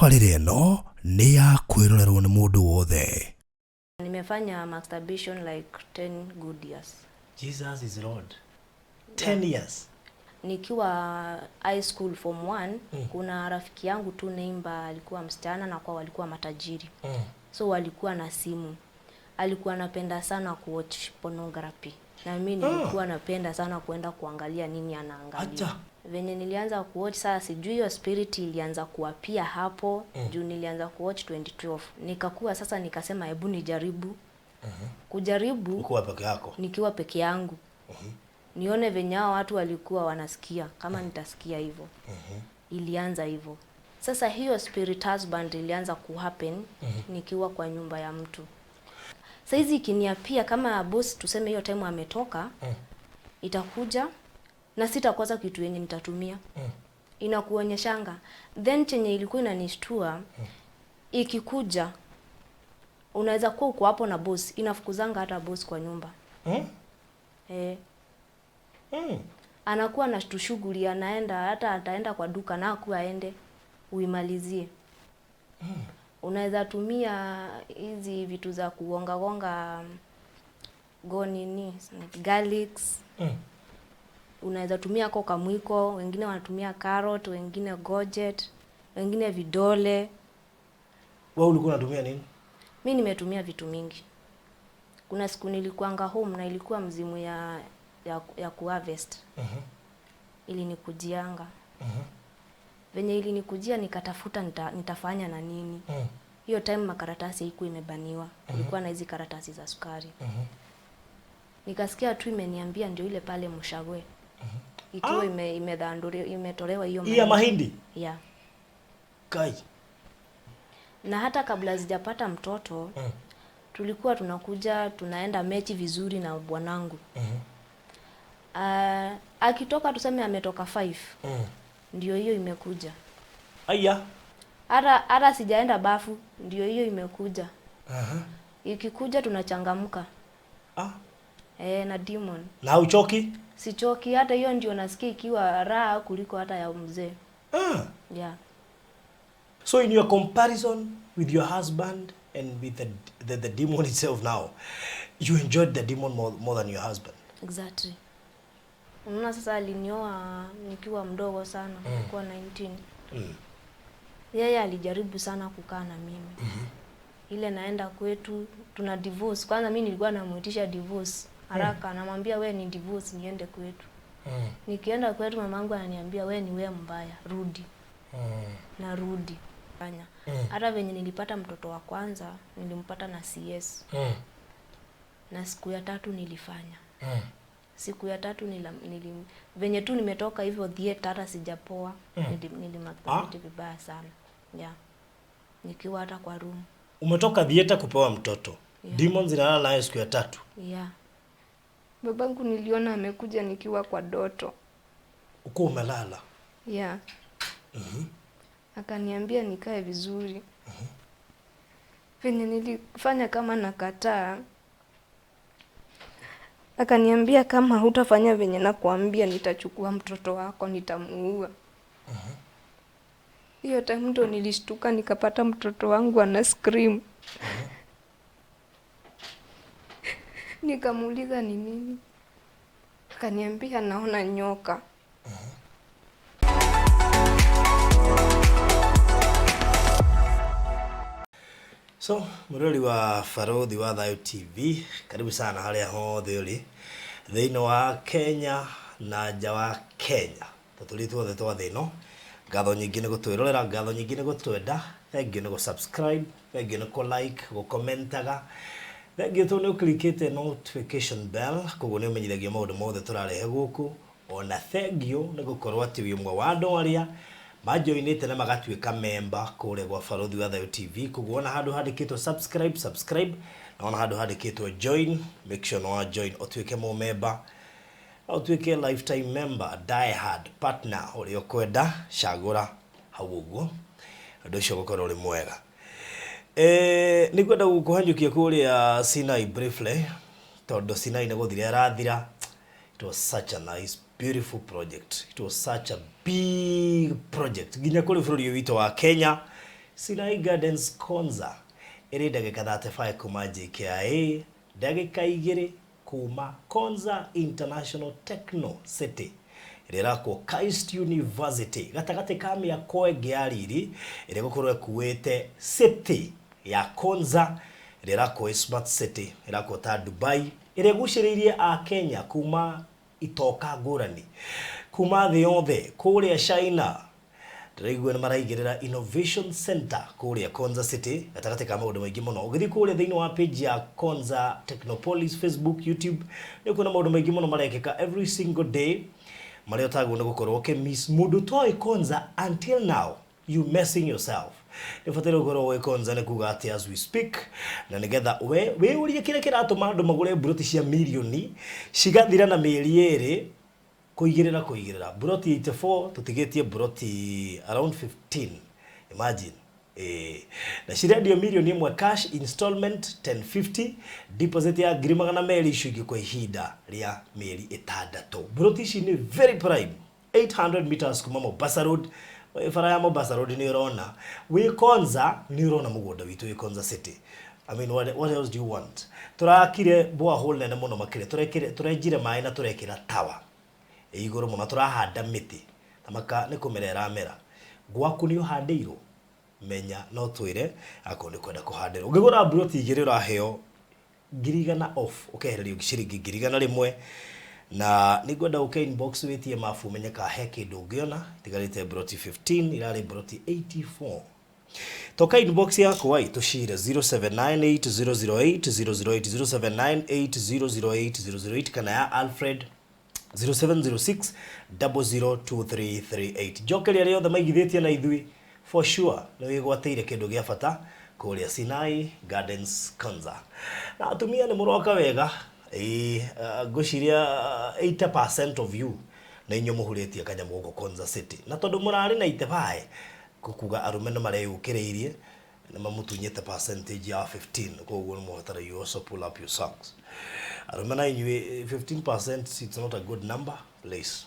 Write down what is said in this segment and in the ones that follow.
Tabarĩra ĩno nĩ ya kwĩrorerwo nĩ mũndũ wothe. Nimefanya masturbation like 10 good years. Jesus is Lord. 10 years. Nikiwa high school form 1, kuna rafiki yangu tu neighbor alikuwa msichana na kwa walikuwa matajiri. So walikuwa na simu. Alikuwa anapenda sana kuwatch pornography. Na mimi nilikuwa napenda sana kuenda kuangalia nini anaangalia. Acha. Venye nilianza kuwatch sasa sijui hiyo spirit ilianza kuapia hapo juu nilianza kuwatch 2012. Nikakuwa sasa nikasema hebu nijaribu. Kujaribu Ukiwa peke yako. nikiwa peke yangu. Nione venye hao watu walikuwa wanasikia kama nitasikia hivyo. Ilianza hivyo. Sasa hiyo spirit husband ilianza kuhappen nikiwa kwa nyumba ya mtu. Saizi ikiniapia kama boss tuseme hiyo time ametoka, itakuja na sitakosa kitu yenye nitatumia. Inakuonyeshanga. Then chenye ilikuwa inanishtua, ikikuja unaweza kuwa uko hapo na boss, inafukuzanga hata boss kwa nyumba. Anakuwa na tushughuli, anaenda hata ataenda kwa duka na akuwa aende uimalizie. Unaweza tumia hizi vitu za kugonga gonga go nini, garlics. Unaweza tumia ko kamwiko, wengine wanatumia carrot, wengine courgette, wengine vidole. Wewe ulikuwa unatumia nini? Mi nimetumia vitu mingi. Kuna siku nilikuanga home na ilikuwa mzimu ya kuharvest. Ilinikujianga. Venye ilinikujia nikatafuta nitafanya na nini. Hiyo time makaratasi haikuwa imebaniwa. Kulikuwa na hizi karatasi za sukari. Nikasikia tu imeniambia ndio ile pale mshagwe. Ikiwa imetolewa hiyo Hii ya mahindi. mahindi? Yeah. Kai. Na hata kabla sijapata mtoto, tulikuwa tunakuja tunaenda mechi vizuri na bwanangu. Akitoka tuseme ametoka 5. Ndio hiyo imekuja. Aya. Hata sijaenda bafu, ndio hiyo imekuja. Ikikuja tunachangamka. Na demon. Na uchoki? Sichoki, hata hiyo ndio nasikia ikiwa raha kuliko hata ya mzee. Yeah. So in your comparison with your husband and with the demon itself now, you enjoyed the demon more than your husband. Exactly. Unaona sasa alinioa nikiwa mdogo sana, nilikuwa 19. Yeye alijaribu sana kukaa na mimi. Ile naenda kwetu tuna divorce. Kwanza mimi nilikuwa namuitisha divorce haraka, namwambia we ni divorce niende kwetu. Nikienda kwetu mamangu ananiambia we ni we mbaya, rudi. Narudi. Fanya. Hata venye nilipata mtoto wa kwanza, nilimpata na CS. Na siku ya tatu nilifanya. Siku ya tatu venye tu nimetoka hivyo theater hata sijapoa, nilimasturbate vibaya sana. Yeah. Nikiwa hata kwa room. Umetoka theater kupewa mtoto. Yeah. Demons inalala naye siku ya tatu. Yeah. Babangu niliona amekuja nikiwa kwa doto. Uko umelala? Yeah. Akaniambia nikae vizuri. Venye nilifanya kama nakataa, akaniambia kama hutafanya venye nakuambia nitachukua mtoto wako nitamuua. Hiyo time ndo nilishtuka nikapata mtoto wangu ana scream. Nikamuuliza ni nini? Akaniambia naona nyoka. So, murori wa Baruthi wa Thayu TV, karibu sana haria hothe uri thiini wa Kenya na nja wa Kenya. Tũtũri tuothe twa thĩ ĩno. Ngatho nyingĩ nĩ gũtwĩrorera, ngatho nyingĩ nĩ gũtwenda, thank you nĩ gũ-subscribe, thank you nĩ kũ-like, gũ-commentaga. Thank you tondũ nĩ ũklikĩte notification bell, koguo nĩ ũmenyithagio maũndũ mothe tũrarehe gũkũ. Ona thank you nĩ gũkorwo atĩ wĩ ũmwe wa andũ arĩa majoinĩte na magatuĩka member kũrĩa gwa Baruthi wa Thayu TV. Koguo ona handũ handĩkĩtwo subscribe, subscribe, na ona handũ handĩkĩtwo join, make sure nĩ wa join ũtuĩke mũmember, na ũtuĩke lifetime member, die hard partner ũrĩa ũkwenda, cagũra hau ũguo, ũndũ ũcio ũgũkorwo ũrĩ mwega. Nĩ ngwenda gũkũhanyũkia kũrĩa Sinai briefly, tondũ Sinai nĩ gũthira ĩrathira. It was such a nice, beautiful project. It was such a big project. Nginya kũrĩ bũrũri ũyũ witũ wa Kenya, Sinai Gardens Konza ĩrĩ ndagĩka 35 kuma JKIA, ndagĩka 2 kuma Konza International Techno City ĩrĩa ĩrakwo KAIST University gatagatĩ ka mĩako ĩngĩ ya riri ĩrĩa ĩgũkorwo ĩkuĩte city ya Konza ĩrĩa ĩrakwo ĩ smart city ĩrakwo ta Dubai ĩrĩa ĩgucĩrĩirie a Kenya kuma itoka ngũrani kuma thĩ yothe kũrĩa China. Ndĩraigua nĩ maraigĩrĩra Innovation Center kũrĩa Konza City gatagatĩ ka maũndũ maingĩ mũno. Ũgĩthiĩ kũrĩa thĩinĩ wa page ya Konza Technopolis Facebook, YouTube, nĩ ũkuona maũndũ maingĩ mũno marekĩka every single day marĩa ũtagwo nĩ gũkorwo ũkĩmiss. Mũndũ ũtoĩ Konza until now, you messing yourself. Nĩ ũbataire gũkorwo ũĩ Konza nĩ kuga atĩ as we speak, na nĩgetha we wĩyũrie kĩrĩa kĩratũma andũ magũre mburoti cia mirioni cigathira na mĩeri 2 kũigĩrĩra mburoti 84 tũtigĩtie mburoti around 15, imagine. Na cirendio mirioni 1 cash, installment 1050, deposit ya 200,000, icio ingĩ kwa ihinda rĩa mĩeri 6. Mburoti ici nĩ very prime, 800 meters kuma Mombasa Road. Bara ya Mombasa Road nĩ ũrona wĩ Konza, nĩ ũrona mũgũnda witũ wĩ Konza City. I mean, what else do you want? Tũrakire borehole nene mũno makĩria, tũrenjire maĩ na tũrekĩra tower igũrũ mũno, tũrahanda mĩtĩ na maka nĩ kũmera ĩramera. Gwaku nĩ ũhandĩirwo, menya no twĩre akorwo nĩ kwenda kũhandĩrwo. Ũngĩgũra mburoti 2 ũraheo 100,000 off, ũkehererio ciringi 100,000. Na nĩ ngwenda ũke inbox wĩtie mabu ũmenye ka he kĩndũ ũngĩona. Itigarĩte mburoti 15, irarĩ mburoti 84. Toka inbox yakwa ĩ tũcire 0798008008, 0798008008, kana ya Alfred 0706 002338. Njokeria arĩa othe maigithĩtie na ithuĩ, for sure nĩ wĩgwatĩire kĩndũ gĩa bata kũrĩa Sinai Gardens Konza. Na atumia nĩ mũroka wega, ngwĩciria 80% of you nĩ inyuĩ mũhurĩtie kanyamũ gũkũ Konza City, na tondũ mũrarĩ na itebae kuga arũme nĩ mareyũkĩrĩirie nĩ mamũtunyĩte percentage ya 15, koguo nĩ mũbatara you also pull up your socks. Arũme na inyuĩ 15%, it's not a good number, please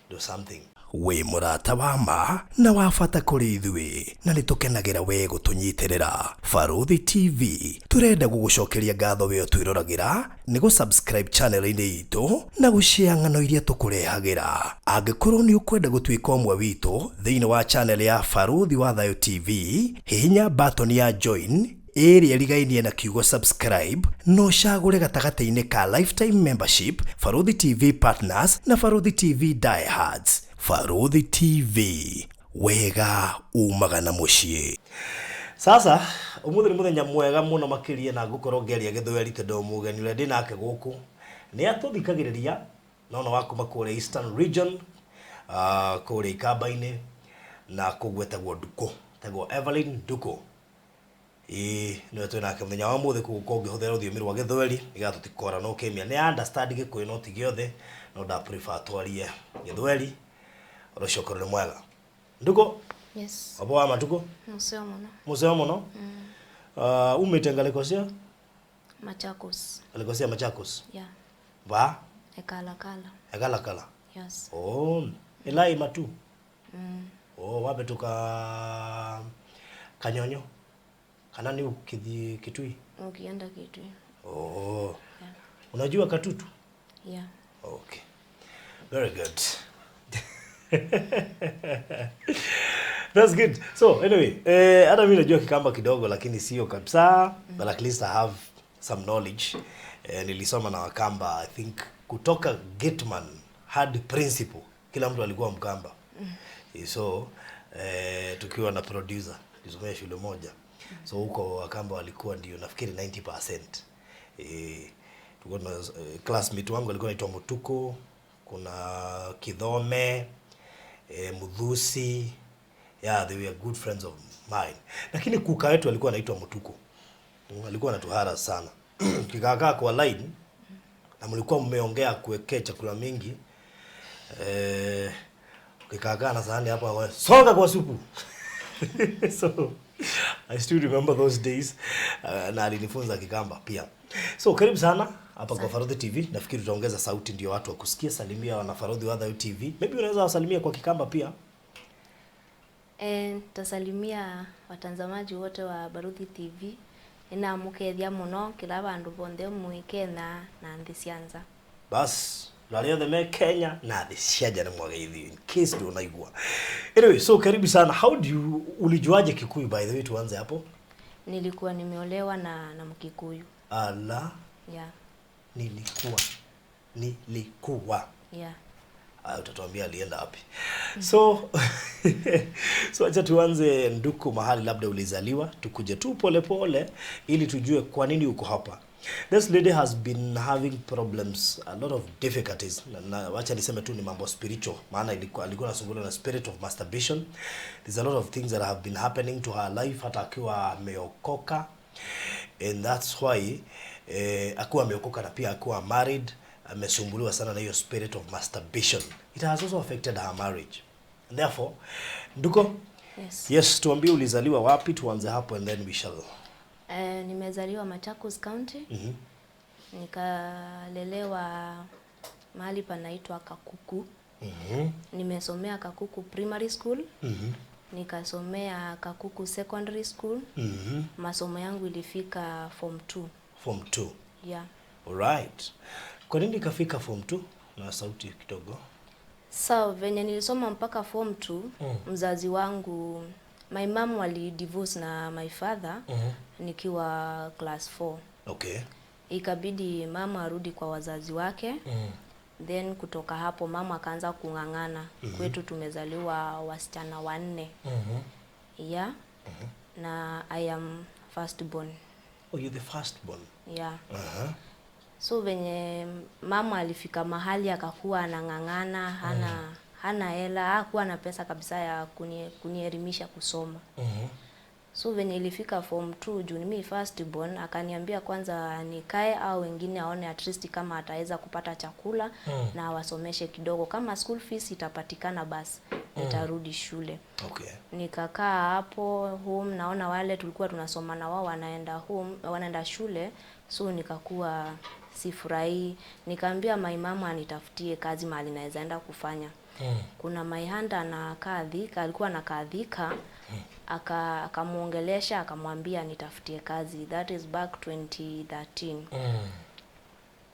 do something. Wĩ mũrata wa ma na wa bata kũrĩ ithuĩ, na nĩ tũkenagĩra we gũtũnyitĩrĩra. Barũthi TV tũrenda gũgũcokeria ngatho we ũtwĩroragĩra nĩ gũ-subscribe channel-inĩ itũ na gũshare ng'ano iria tũkũrehagĩra. Angĩkorwo nĩ ũkwenda gũtuĩka ũmwe witũ thĩinĩ wa channel ya Barũthi wa Thayũ TV, hihinya button ya join ĩrĩa ĩrigainie na kiugo subscribe, no ũcagũre gatagatĩ-inĩ ka lifetime membership, Barũthi TV partners na Barũthi TV diehards. Barũthi TV, wega umaga na mũciĩ. Sasa ũmũthĩ nĩ mũthenya mwega mũno makĩria, na ngũkorwo ngĩaria gĩthweri tondũ mũgeni ũrĩa ndĩ nake gũkũ nĩ atũthikagĩrĩria no no wa kuma kũrĩa Eastern Region, kũrĩa Ikamba-inĩ, na kũguo etagwo Nduku, etagwo Evelyn Nduku. Ĩĩ nĩwe twĩ nake mũthenya wa ũmũthĩ, koguo korwo ngĩhũthĩra rũthiomi rwa gĩthweri nĩgetha tũtikoranwo kĩmia. Nĩ understand Gĩkũyũ no ti gĩothe, no nda prefer twarie gĩthweri. Ũndũ ũcio ũkorwo nĩ mwega. Nduku? Yes. Wapo wa matuko? Museo muno. Museo muno? Umĩte ngalĩko cia? Machakos. Ngalĩko cia Machakos? Yeah. Va? Ekalakala. Ekalakala? Yes. Oh, Elai matu? Oh, wabetuka Kanyonyo? Kana ni ukithiĩ Kitui? Ukienda Kitui. Oh. Yeah. Unajua Katutu? Yeah. Okay. Very good. That's good. So anyway, hata mimi najua Kikamba kidogo lakini sio kabisa, but at least I have some knowledge. Nilisoma na Wakamba, I think kutoka gateman hadi principal, kila mtu alikuwa Mkamba. So tukiwa na producer tulisomea shule moja. So huko Wakamba walikuwa ndio nafikiri 90%. Tulikuwa na classmate wangu alikuwa anaitwa Mutuko, kuna Kidhome, Mudhusi. Yeah, they were good friends of mine. Lakini kuka wetu alikuwa anaitwa Mutuko. Alikuwa anatuhara sana. Kikakaa kwa line na mlikuwa mmeongea kuwekea chakula mingi. Ukikaakaa na sahani hapa, songa kwa supu. So I still remember those days. Na alinifunza Kikamba pia. So karibu sana hapa kwa Farodhi TV. Nafikiri tutaongeza sauti ndio watu wakusikia. Salimia wana Farodhi wa Thayu TV. Maybe unaweza wasalimia kwa Kikamba pia. Ntasalimia watazamaji wote wa Baruthi TV, ninamukethia muno kila bandu bonthe mwi Kenya na nthi cia nja. Bas, arĩa othe me Kenya na thĩ cia nja nĩ mwageithio, in case ndũnaigua. Anyway, so karibu sana. How do you Ulijuaje Kikuyu, by the way? Tuanze hapo. Nilikuwa nimeolewa na Mkikuyu. Ala. Yeah. Nilikuwa. Yeah. Aya, utatuambia alienda wapi. So acha tuanze, Nduku, mahali labda ulizaliwa, tukuje tu pole pole ili tujue kwa nini uko hapa. This lady has been having problems, a lot of difficulties. Na wacha niseme tu ni mambo spiritual, maana alikuwa anasumbuliwa na spirit of masturbation. There's a lot of things that have been happening to her life hata akiwa ameokoka. And that's why, akiwa ameokoka na pia akiwa married, amesumbuliwa sana na hiyo spirit of masturbation. It has also affected her marriage. And therefore, Nduko, Yes. yes, tuambie ulizaliwa wapi, tuanze hapo and then we shall. Nimezaliwa Machakos County. Nikalelewa mahali panaitwa Kakuku. Nimesomea Kakuku Primary School. Nikasomea Kakuku Secondary School. Masomo yangu ilifika form 2. Form 2. Yeah. Alright. Kwa nini ikafika form 2? Na sauti kidogo. So venye nilisoma mpaka form 2, mzazi wangu, my mom, wali divorce na my father nikiwa class 4. Ikabidi mama arudi kwa wazazi wake. Then kutoka hapo mama akaanza kung'ang'ana. Kwetu tumezaliwa wasichana wanne. Yeah. Na I am first born. Oh, you're the first born. Yeah. So venye mama alifika mahali akakuwa anang'ang'ana, hana hela, hakuwa na pesa kabisa ya kunielimisha kusoma. So venye ilifika form 2, juu ni mimi first born, akaniambia kwanza nikae au wengine aone at least kama ataweza kupata chakula na awasomeshe kidogo. Kama school fees itapatikana, basi nitarudi shule. Nikakaa hapo home, naona wale tulikuwa tunasoma na wao wanaenda home, wanaenda shule, so nikakuwa sifurahii. Nikaambia my mama anitafutie kazi mahali naweza enda kufanya. Kuna my aunt anakaa Thika, alikuwa anakaa Thika, akamuongelesha, akamwambia nitafutie kazi. That is back 2013.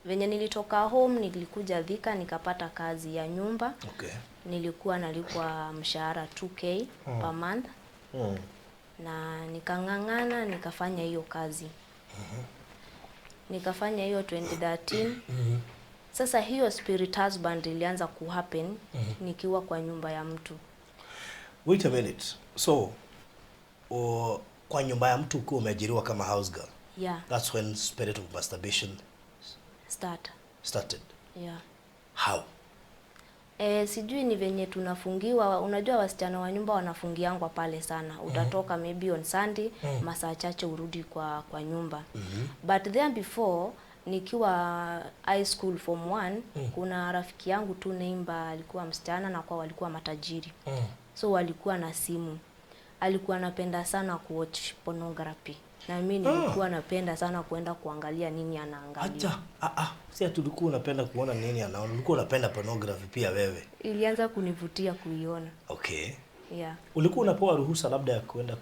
Venye nilitoka home nilikuja Thika, nikapata kazi ya nyumba. Nilikuwa nalipwa mshahara 2K per month na nikang'ang'ana, nikafanya hiyo kazi. Nikafanya hiyo 2013. Sasa hiyo spirit husband ilianza kuhappen nikiwa kwa nyumba ya mtu. Wait a minute. So, kwa nyumba ya mtu ukiwa umeajiriwa kama house girl. Yeah. That's when spirit of masturbation Start. started. Yeah. How? Sijui ni venye tunafungiwa. Unajua wasichana wa nyumba wanafungiangwa pale sana. Utatoka maybe on Sunday, masaa chache urudi kwa nyumba. But then before, nikiwa high school form 1, kuna rafiki yangu tu neighbor alikuwa msichana na kwa walikuwa matajiri. So walikuwa na simu. Alikuwa anapenda sana kuwatch pornography. Na mimi nilikuwa napenda sana kuenda kuangalia nini anaangalia. Acha. Ah ah. Si ati ulikuwa unapenda kuona nini anaona. Ulikuwa unapenda pornography pia wewe. Ilianza kunivutia kuiona. Yeah. Ulikuwa unapewa ruhusa labda ya kuenda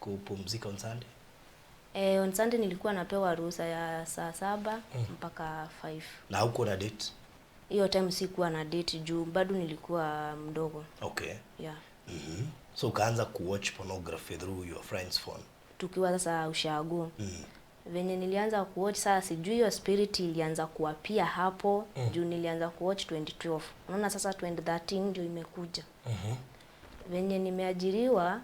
kupumzika on Sunday? On Sunday nilikuwa napewa ruhusa ya saa 7 mpaka 5. Na huko na date? Hiyo time sikuwa na date juu bado nilikuwa mdogo. Yeah. So ukaanza kuwatch pornography through your friend's phone. Tukiwa sasa ushago. Venye nilianza kuwatch, sasa sijui hiyo spirit ilianza kuappear hapo juu nilianza kuwatch 2012. Unaona sasa 2013 ndio imekuja. Venye nimeajiriwa,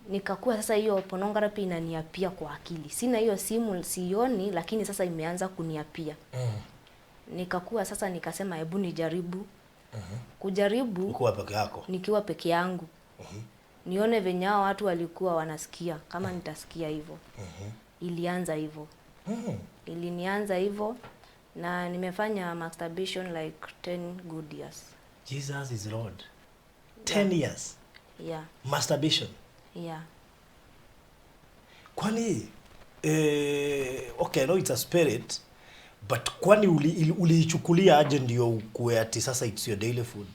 nikakuwa sasa hiyo pornography inaniappear kwa akili. Sina hiyo simu, sioni, lakini sasa imeanza kuniappear. Nikakuwa sasa nikasema hebu nijaribu. Kujaribu Ukiwa peke yako. Nikiwa peke yangu. Nione venye hao watu walikuwa wanasikia, kama nitasikia hivyo. Ilianza hivyo. Ilinianza hivyo na nimefanya masturbation like 10 good years. Jesus is Lord. 10 years. Yeah. Masturbation. Yeah. Kwani okay, I know it's a spirit, but kwani uliichukulia aje ndio ukue ati sasa it's your daily food?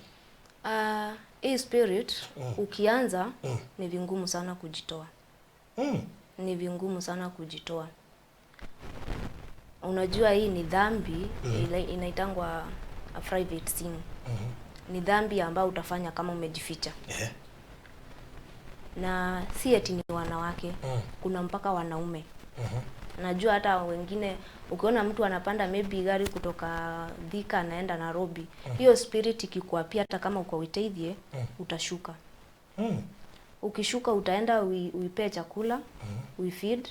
Hii spirit ukianza ni vingumu sana kujitoa. Ni vingumu sana kujitoa. Unajua hii ni dhambi ile inaitangwa a private sin. Ni dhambi ambayo utafanya kama umejificha. Na si eti ni wanawake, kuna mpaka wanaume. Najua hata wengine ukiona mtu anapanda maybe gari kutoka Thika anaenda Nairobi, hiyo spirit ikikuapia hata kama uko Witeithie, utashuka. Ukishuka utaenda uipee chakula, uifeed,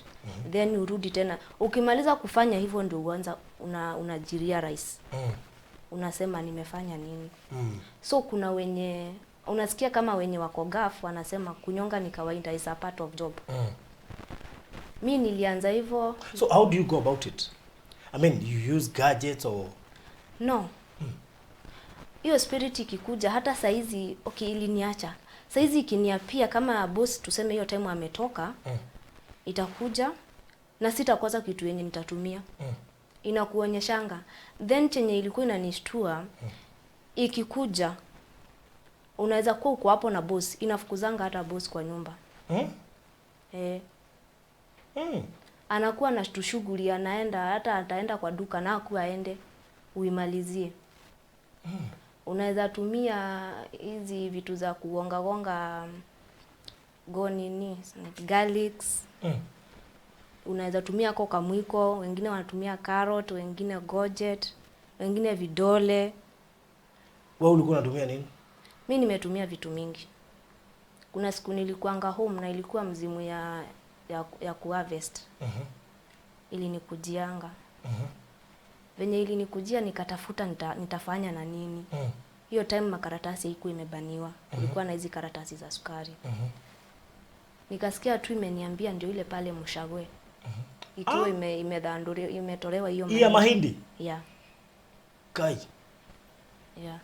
then urudi tena. Ukimaliza kufanya hivyo ndio uanza unajiria rais. Unasema nimefanya nini? So kuna wenye unasikia kama wenye wako gaf wanasema kunyonga ni kawaida, is a part of job. Mi nilianza hivyo. So how do you go about it? I mean, you use gadgets or No. Hiyo spirit ikikuja hata saizi, okay, iliniacha. Saizi ikiniapia kama boss tuseme hiyo time ametoka, itakuja na sitakosa kitu yenye nitatumia. Inakuonyeshanga. Then chenye ilikuwa inanishtua, ikikuja unaweza kuwa uko hapo na boss, inafukuzanga hata boss kwa nyumba. Anakuwa na tushughuli, anaenda hata ataenda kwa duka na akuwa aende uimalizie. Unaweza tumia hizi vitu za kugonga gonga go nini, garlics. Unaweza tumia koka mwiko, wengine wanatumia carrot, wengine courgette, wengine vidole. Wewe ulikuwa unatumia nini? Mi nimetumia vitu mingi. Kuna siku nilikuanga home na ilikuwa mzimu ya kuharvest. Ilinikujianga. Venye ilinikujia nikatafuta nitafanya na nini. Hiyo time makaratasi haikuwa imebaniwa. Kulikuwa na hizi karatasi za sukari. Nikasikia tu imeniambia ndio ile pale mshagwe. Ikiwa imedhanduriwa, imetolewa hiyo Hii ya mahindi. mahindi? Yeah. Kai. Yeah.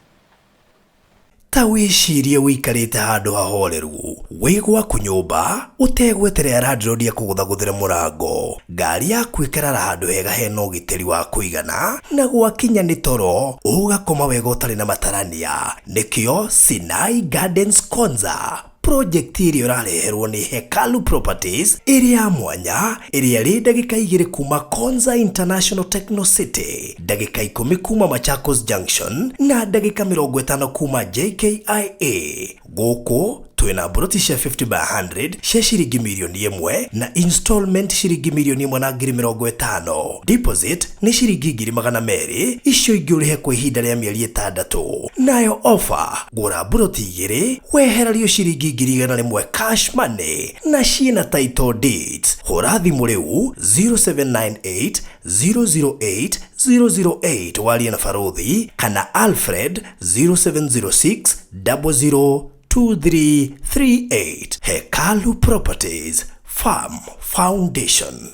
Ta wĩcirie wĩikarĩte handũ hahoreru wĩ gwaku nyũmba ũtegweterera landlord akũgũthagũthĩre mũrango, ngari yaku ĩkarara handũ hega hena ũgitĩri wa kũigana, na gwakinya nĩ toro ũgakoma wega ũtarĩ na matarania. Nĩkĩo Sinai Gardens Konza project ĩrĩa ũrareherwo nĩ Hekalu Properties ĩrĩ ya mwanya, ĩrĩa ĩrĩ ndagĩka 2 kuma Konza International Techno City, ndagĩka 10 kuma Machakos Junction na ndagĩka 50 kuma JKIA. Gũkũ twĩna mburoti cia 50 by 100 cia ciringi mirioni 1 na installment ciringi mirioni 1 na ngiri 50. Deposit nĩ ciringi ngiri 200, icio ingĩ ũrĩhe kwa ihinda rĩa mĩeri 6. Nayo offer, gũra mburoti 2 wehererio ciringi ngiri 100 cash money na ciĩna title deeds. Hũra thimũ rĩu 0798 008 008 warie na Baruthi kana Alfred 0706 00 2338. Hekalu Properties Farm Foundation.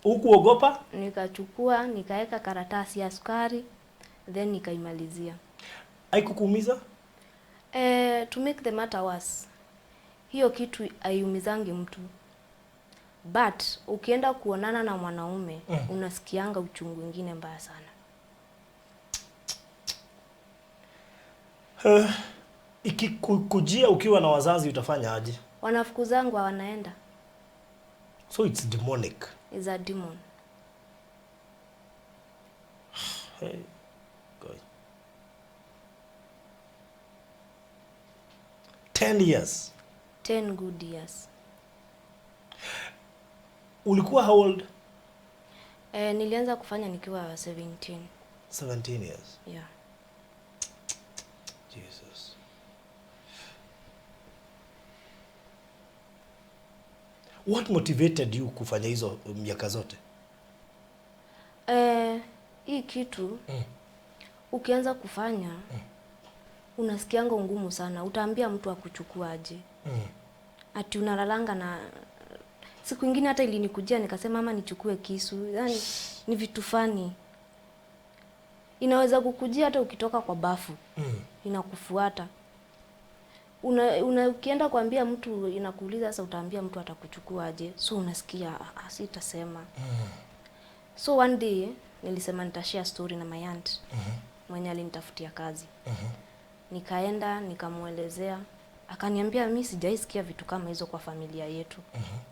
Hukuogopa? Nikachukua, nikaeka karatasi ya sukari, then nikaimalizia. Haikukuumiza? To make the matter worse, hiyo kitu haiumizangi mtu. But ukienda kuonana na mwanaume, unasikianga uchungu mwingine mbaya sana. Ikikujia ukiwa na wazazi utafanya aje? Wanafukuzangwa wanaenda. So it's demonic. It's a demon. Hey, God. 10 years. 10 good years. Ulikuwa how old? Nilianza kufanya nikiwa 17. 17 years. Yeah. Jesus. What motivated you kufanya hizo miaka zote? Hii kitu ukianza kufanya unasikianga ngumu sana. Utaambia mtu akuchukua aje? Ati unalalanga na siku ingine hata ilinikujia nikasema ama nichukue kisu. Yaani ni vitu fani. Inaweza kukujia hata ukitoka kwa bafu. Inakufuata. Ukienda kuambia mtu inakuuliza sasa utaambia mtu atakuchukua aje? So unasikia sitasema. So one day nilisema nitashare story na my aunt. Mwenye alinitafutia kazi. Nikaenda nikamwelezea, akaniambia mi sijaisikia vitu kama hizo kwa familia yetu.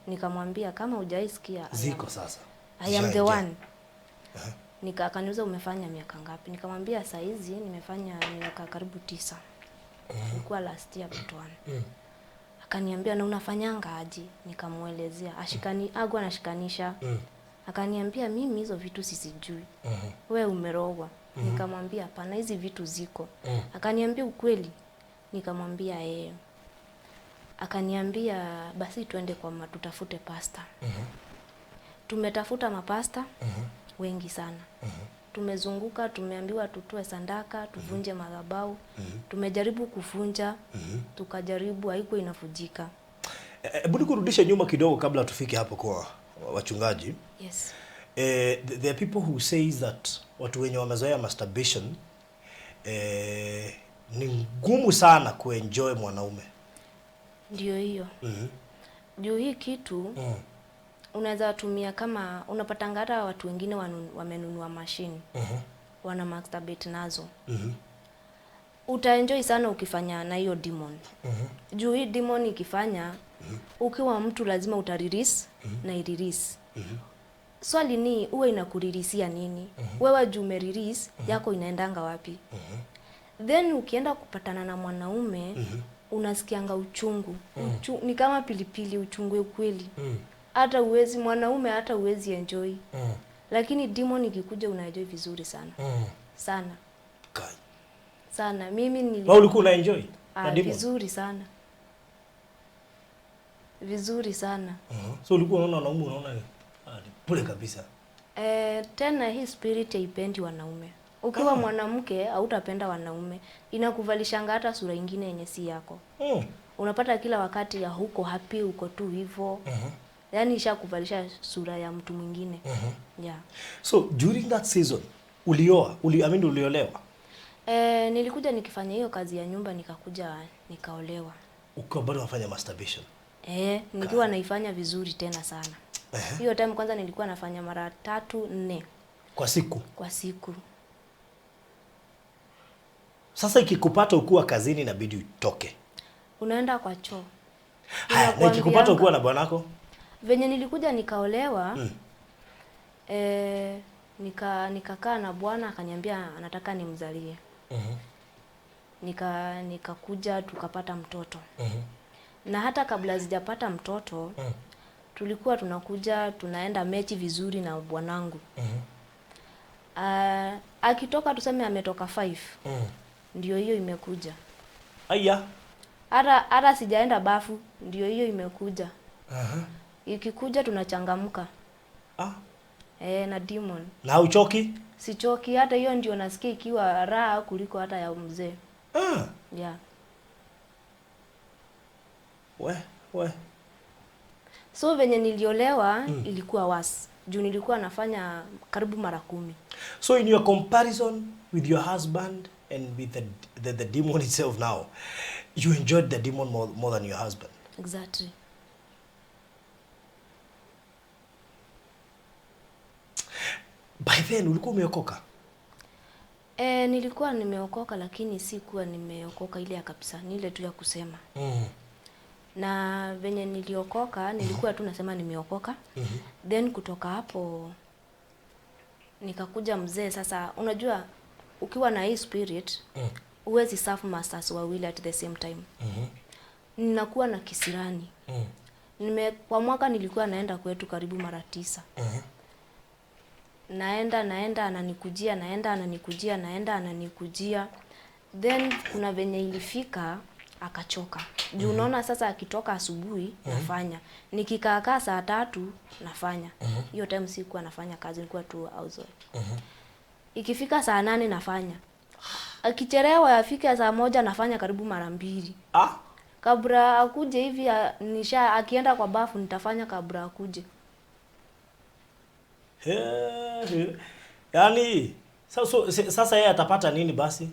Nikamwambia kama hujaisikia, Ziko sasa. I am the Zishaingia. one. Akaniuliza umefanya miaka ngapi? Nikamwambia saa hizi nimefanya miaka karibu 9. Ilikuwa last year but one. Akaniambia na unafanyanga aje? Nikamuelezea. Ashikani agu anashikanisha. Akaniambia mimi hizo vitu sisijui. Wewe umerogwa. Nikamwambia hapana, hizi vitu ziko. Akaniambia ukweli? Nikamwambia eh. Akaniambia basi tuende kwa tutafute pasta. Tumetafuta mapasta wengi sana. Tumezunguka, tumeambiwa tutoe sandaka, tuvunje madhabahu. Tumejaribu kuvunja, tukajaribu, haikuwa inavunjika. Hebu nikurudishe nyuma kidogo kabla tufike hapo kwa wachungaji. Yes. There are people who say that watu wenye wamezoea masturbation ni ngumu sana kuenjoy mwanaume. Ndio hiyo. Juu hii kitu unaweza tumia kama unapatanga hata watu wengine wamenunua machine. Wana masturbate nazo. Utaenjoy sana ukifanya na hiyo demon. Juu hii demon ikifanya, ukiwa mtu lazima utarelease na irelease. Swali ni uwe inakuririsia nini? Wewe juu umerelease, yako inaendanga wapi? Then ukienda kupatana na mwanaume, unasikianga uchungu. Ni kama pilipili, uchungu kweli. Hata uwezi mwanaume, hata uwezi enjoy. Lakini demon ikikuja unaenjoy vizuri sana. Sana. Kai. Sana. Mimi nili Wewe ulikuwa unaenjoy? Na demon? Vizuri sana. Vizuri sana. So ulikuwa unaona wanaume unaona ni pule kabisa. Tena hii spirit haipendi wanaume. Ukiwa mwanamke hautapenda wanaume. Inakuvalishanga hata sura ingine yenye si yako. Unapata kila wakati ya huko happy, uko tu hivyo. Yaani ishakuvalisha sura ya mtu mwingine. Yeah. So during that season ulioa, uliolewa? Nilikuja nikifanya hiyo kazi ya nyumba, nikakuja nikaolewa. Ukiwa bado unafanya masturbation? Nikiwa naifanya vizuri tena sana. Hiyo time kwanza nilikuwa nafanya mara 3-4 kwa siku. Kwa siku. Sasa ikikupata ukiwa kazini inabidi utoke. Unaenda kwa choo. Haya, na ikikupata ukiwa na bwanako? Venye nilikuja nikaolewa, nikakaa na bwana akaniambia anataka nimzalie. Nikakuja tukapata mtoto. Na hata kabla sijapata mtoto, tulikuwa tunakuja tunaenda mechi vizuri na bwanangu. Akitoka tuseme ametoka 5. Ndio hiyo imekuja. Aya. Hata sijaenda bafu, ndio hiyo imekuja. Ikikuja tunachangamka. Na demon. Na hauchoki? Sichoki, hata hiyo ndio nasikia ikiwa raha kuliko hata ya mzee. Yeah. We. So venye niliolewa ilikuwa worse. Juu nilikuwa nafanya karibu mara 10. So in your comparison with your husband and with the demon itself now, you enjoyed the demon more than your husband. Exactly. By then ulikuwa umeokoka? Nilikuwa nimeokoka, lakini sikuwa nimeokoka ile ya kabisa, ni ile tu ya kusema. Na venye niliokoka, nilikuwa tu nasema nimeokoka. Then kutoka hapo nikakuja mzee. Sasa unajua ukiwa na hii spirit, huwezi serve masters wawili at the same time. Ninakuwa na kisirani. Kwa mwaka nilikuwa naenda kwetu karibu mara 9. Naenda ananikujia, naenda ananikujia, naenda ananikujia. Then kuna venye ilifika akachoka. Juu unaona sasa akitoka asubuhi nafanya. Nikikaa saa 3 nafanya. Hiyo time sikuwa nafanya kazi, nilikuwa tu housewife. Ikifika saa 8 nafanya. Akichelewa afike saa 1 nafanya karibu mara 2. Kabla akuje hivi nisha akienda kwa bafu nitafanya kabla akuje. Yaani sasa yeye atapata nini basi?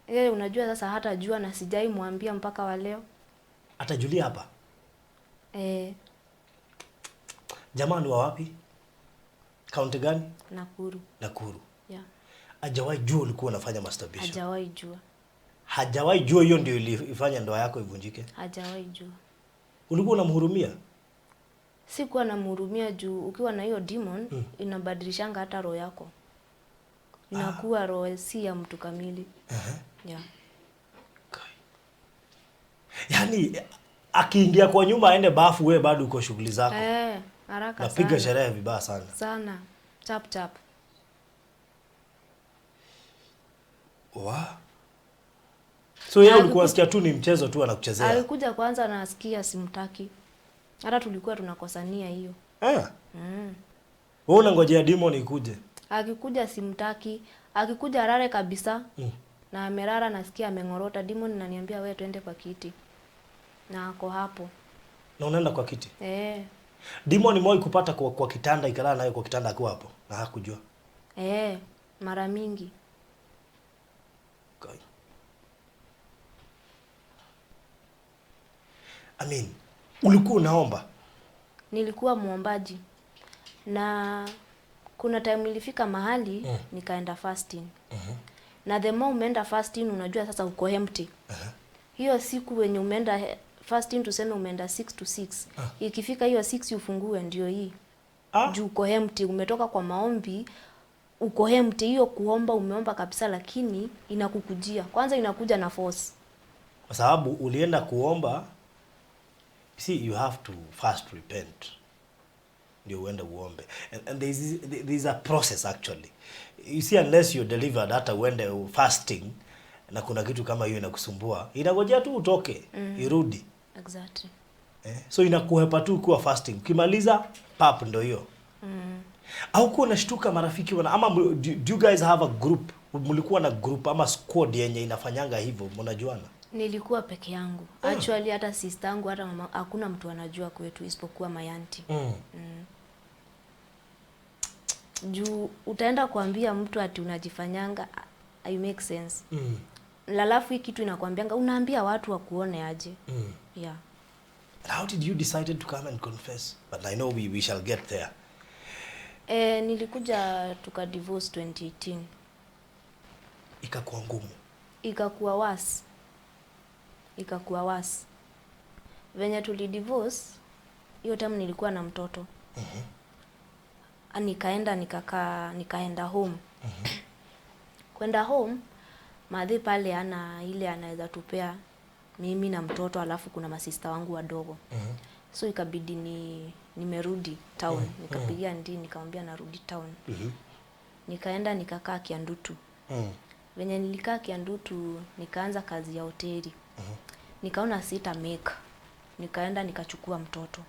Yeye unajua sasa hata jua na sijai mwambia mpaka wa leo. Atajulia hapa? Jamani wa wapi? Kaunti gani? Nakuru. Nakuru. Yeah. Hajawahi jua ulikuwa unafanya masturbation? Hajawahi jua. Hajawahi jua hiyo ndio ilifanya ndoa yako ivunjike? Hajawahi jua. Ulikuwa unamhurumia? Sikuwa namhurumia juu ukiwa na hiyo demon inabadilishanga hata roho yako. Inakuwa roho si ya mtu kamili. Yeah. Yaani akiingia kwa nyumba aende bafu, wewe bado uko shughuli zako. Eh, haraka Napiga sana. sherehe vibaya sana. Sana. Chap chap. Wa. So yeye ulikuwa unasikia tu ni mchezo tu anakuchezea. Alikuja kwanza nasikia simtaki. Hata tulikuwa tunakosania hiyo. Eh. Wewe unangojea demon ikuje. Akikuja simtaki, akikuja arare kabisa. Na amerara nasikia ameng'orota, demon inaniambia wewe twende kwa kiti. Na ako hapo. Na unaenda kwa kiti. Eh. Demon imewahi kupata kwa kitanda, ikalala nayo kwa kitanda akiwa hapo na hakujua. Eh, mara mingi. Kai. I mean, ulikuwa unaomba? Nilikuwa muombaji. Na kuna time ilifika mahali nikaenda fasting. Na the more umeenda fasting unajua sasa uko empty. Hiyo siku wenye umeenda fasting, tuseme umeenda 6 to 6. Ikifika hiyo 6 ufungue ndio hii. Juu uko empty, umetoka kwa maombi, uko empty. Hiyo kuomba umeomba kabisa, lakini inakukujia. Kwanza inakuja na force. Kwa sababu ulienda kuomba, see, you have to first repent. Ndio uende uombe. And there is a process actually. You see, unless you're delivered, hata uende fasting na kuna kitu kama hiyo inakusumbua, inangojea tu utoke, irudi. Exactly. Eh? So inakuhepa tu ukiwa fasting. Ukimaliza pap ndio hiyo. Au kuwa unashtuka marafiki wana ama do you guys have a group? Mlikuwa na group ama squad yenye inafanyanga hivyo, mnajuana? Nilikuwa peke yangu. Actually hata sister yangu hata mama, hakuna mtu anajua kwetu isipokuwa my auntie. Juu utaenda kuambia mtu ati unajifanyanga, I make sense. Alafu hii kitu inakwambianga unaambia watu wakuone aje. Yeah. And how did you decided to come and confess? But I know we shall get there. Eh, nilikuja tuka divorce 2018. Ikakuwa ngumu. Ikakuwa worse. Ikakuwa worse. Venye tuli divorce, hiyo time nilikuwa na mtoto. Nikaenda nikakaa, nikaenda home. Kwenda home, madhe pale ana ile anaweza tupea mimi na mtoto, alafu kuna masista wangu wadogo. So ikabidi ni nimerudi town. Nikapigia ndi nikamwambia narudi town. Nikaenda nikakaa Kiandutu. Venye nilikaa Kiandutu nikaanza kazi ya hoteli. Nikaona sita make. Nikaenda nikachukua mtoto.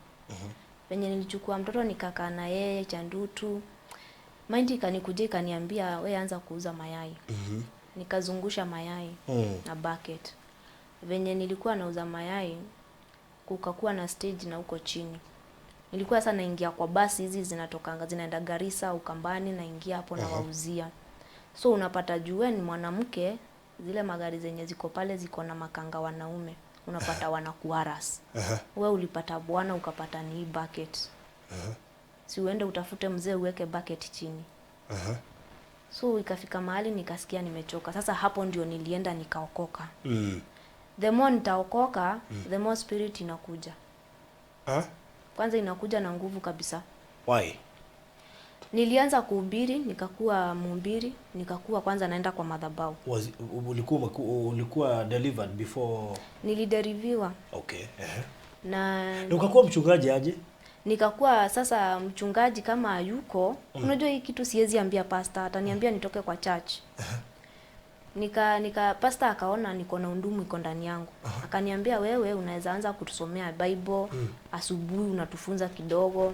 Venye nilichukua mtoto nikakaa na yeye Kiandutu. Mind ikanikujia ikaniambia we anza kuuza mayai. Nikazungusha mayai na bucket. Venye nilikuwa nauza mayai kukakuwa na stage na huko chini. Nilikuwa sasa naingia kwa basi hizi zinatokanga zinaenda Garissa, Ukambani, naingia hapo na wauzia. So unapata juu wewe ni mwanamke, zile magari zenye ziko pale ziko na makanga wanaume, unapata wanakuharass. Wewe ulipata bwana ukapata ni hii bucket. Si uende utafute mzee uweke bucket chini. So ikafika mahali nikasikia nimechoka. Sasa hapo ndio nilienda nikaokoka. The more nitaokoka, the more spirit inakuja. Huh? Kwanza inakuja na nguvu kabisa. Why? Nilianza kuhubiri, nikakuwa mhubiri, nikakuwa kwanza naenda kwa madhabahu. Was ulikuwa delivered before? Nilideliviwa Okay. Na Na ukakuwa mchungaji aje? Nikakuwa sasa mchungaji kama hayuko. Unajua hii kitu siwezi ambia pastor, ataniambia nitoke kwa church. Nika pastor akaona niko na undumu iko ndani yangu. Akaniambia wewe unaweza anza kutusomea Bible, asubuhi unatufunza kidogo.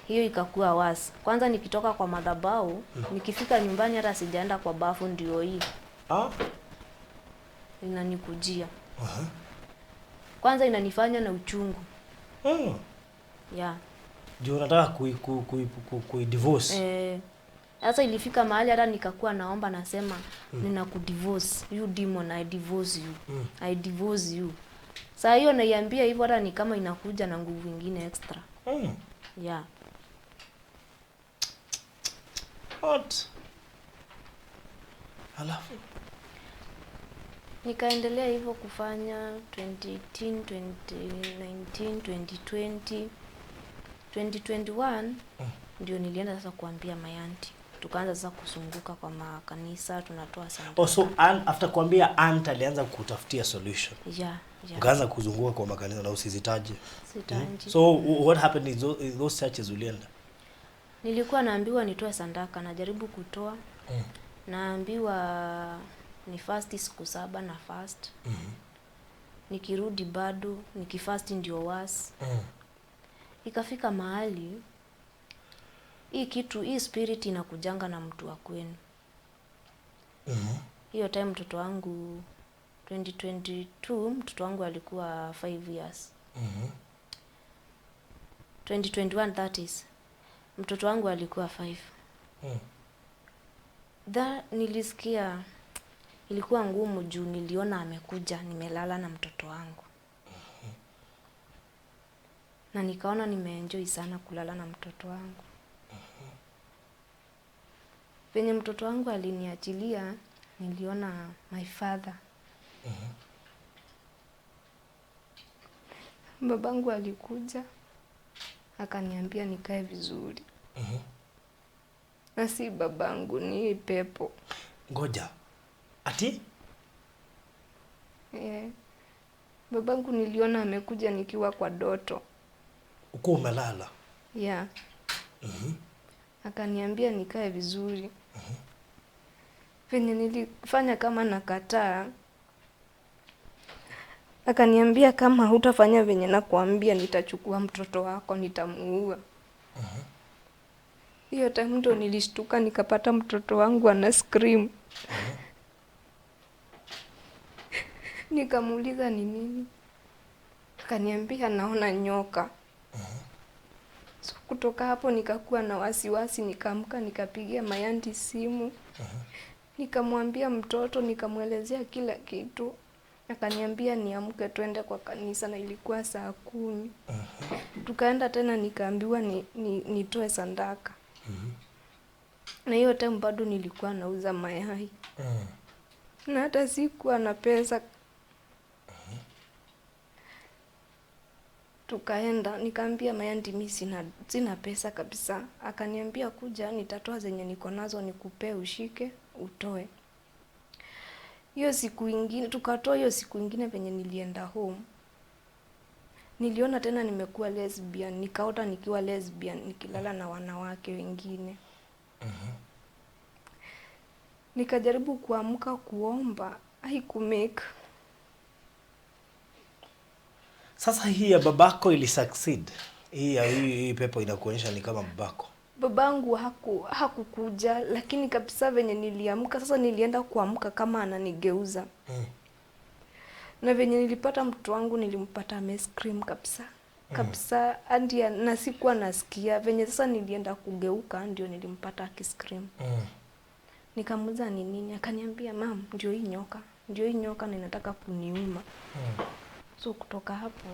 Hiyo ikakuwa wasi. Kwanza nikitoka kwa madhabahu, nikifika nyumbani hata sijaenda kwa bafu ndio hii Ah? inanikujia. Kwanza inanifanya na uchungu. Yeah. Juu unataka kui divorce. Eh, sasa ilifika mahali hata nikakuwa naomba nasema ninakudivorce you demon, I divorce you. I divorce you. Saa hiyo naiambia hivyo hata ni kama inakuja na nguvu ingine extra. Yeah. What? Alafu Nikaendelea hivyo kufanya 2018, 2019, 2020, 2021 ndio nilienda sasa kuambia my auntie. Tukaanza sasa kuzunguka kwa makanisa tunatoa sadaka. Oh, so after kuambia aunt alianza kutafutia solution. Yeah. Ukaanza kuzunguka kwa makanisa na usizitaje. Sitaji. So what happened in those churches ulienda? Nilikuwa naambiwa nitoe sadaka, najaribu kutoa. Naambiwa ni fast siku 7 na fast. Nikirudi bado nikifast ndio worse. Ikafika mahali hii kitu, hii spirit inakujanga na mtu wa kwenu. Hiyo time mtoto wangu 2022, mtoto wangu alikuwa 5 years. 2021 that is. Mtoto wangu alikuwa 5. Nilisikia ilikuwa ngumu juu niliona amekuja nimelala na mtoto wangu. Na nikaona nimeenjoy sana kulala na mtoto wangu. Penye mtoto wangu aliniachilia, niliona my father. Babangu alikuja akaniambia nikae vizuri. Na si babangu, ni pepo. Ngoja. Ati? Yeah. Babangu niliona amekuja nikiwa kwa doto. Uko umelala? Yeah. Akaniambia nikae vizuri. Venye nilifanya kama nakataa, akaniambia kama hutafanya venye nakuambia nitachukua mtoto wako nitamuua. Hiyo time ndo nilishtuka nikapata mtoto wangu ana scream. Nikamuuliza ni nini? Akaniambia naona nyoka. So kutoka hapo nikakuwa na wasiwasi, nikaamka nikapigia my auntie simu. Nikamwambia mtoto, nikamwelezea kila kitu. Akaniambia niamke twende kwa kanisa, na ilikuwa saa 10. Tukaenda tena nikaambiwa nitoe sadaka. Na hiyo time bado nilikuwa nauza mayai. Na hata sikuwa na pesa. Tukaenda nikaambia my auntie mimi sina pesa kabisa. Akaniambia kuja nitatoa zenye niko nazo nikupe ushike utoe. Hiyo siku ingine tukatoa. Hiyo siku ingine penye nilienda home niliona tena nimekuwa lesbian, nikaota nikiwa lesbian nikilala na wanawake wengine. Nikajaribu kuamka kuomba, haikumake. Sasa hii ya babako ili succeed. Hii pepo inakuonyesha ni kama babako. Babangu hakukuja, lakini kabisa venye niliamka, sasa nilienda kuamka kama ananigeuza. Na venye nilipata mtoto wangu nilimpata ame scream kabisa. Kabisa hadi na sikuwa nasikia. Venye sasa nilienda kugeuka ndio nilimpata akiscream. Nikamuuliza ni nini, akaniambia mam, ndio hii nyoka. Ndio hii nyoka na inataka kuniuma. So kutoka hapo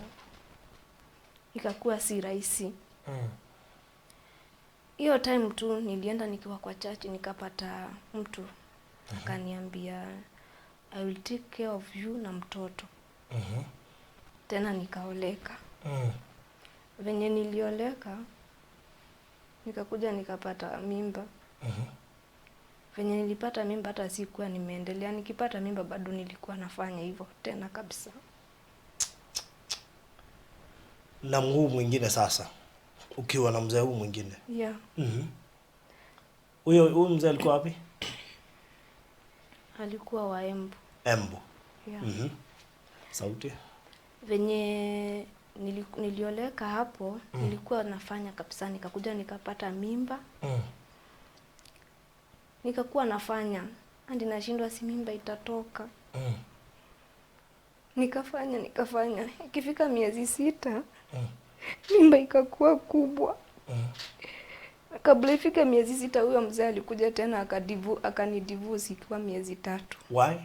ikakuwa si rahisi. Hiyo time tu nilienda nikiwa kwa church nikapata mtu akaniambia I will take care of you na mtoto. Tena nikaoleka. Venye nilioleka nikakuja nikapata mimba. Venye nilipata mimba hata sikuwa nimeendelea. Nikipata mimba bado nilikuwa nafanya hivyo tena kabisa. Na mguu mwingine sasa ukiwa na mzee huu mwingine. Yeah. Huyo mzee alikuwa wapi? Alikuwa wa Embu. Embu. Yeah. Sauti. Venye nilioleka hapo, nilikuwa nafanya kabisa, nikakuja nikapata mimba. Nikakuwa nafanya hadi nashindwa si mimba itatoka. Nikafanya. Ikifika miezi 6, mimba ikakuwa kubwa. Kabla ifike miezi 6 huyo mzee alikuja tena akanidivorce ikiwa miezi 3. Why?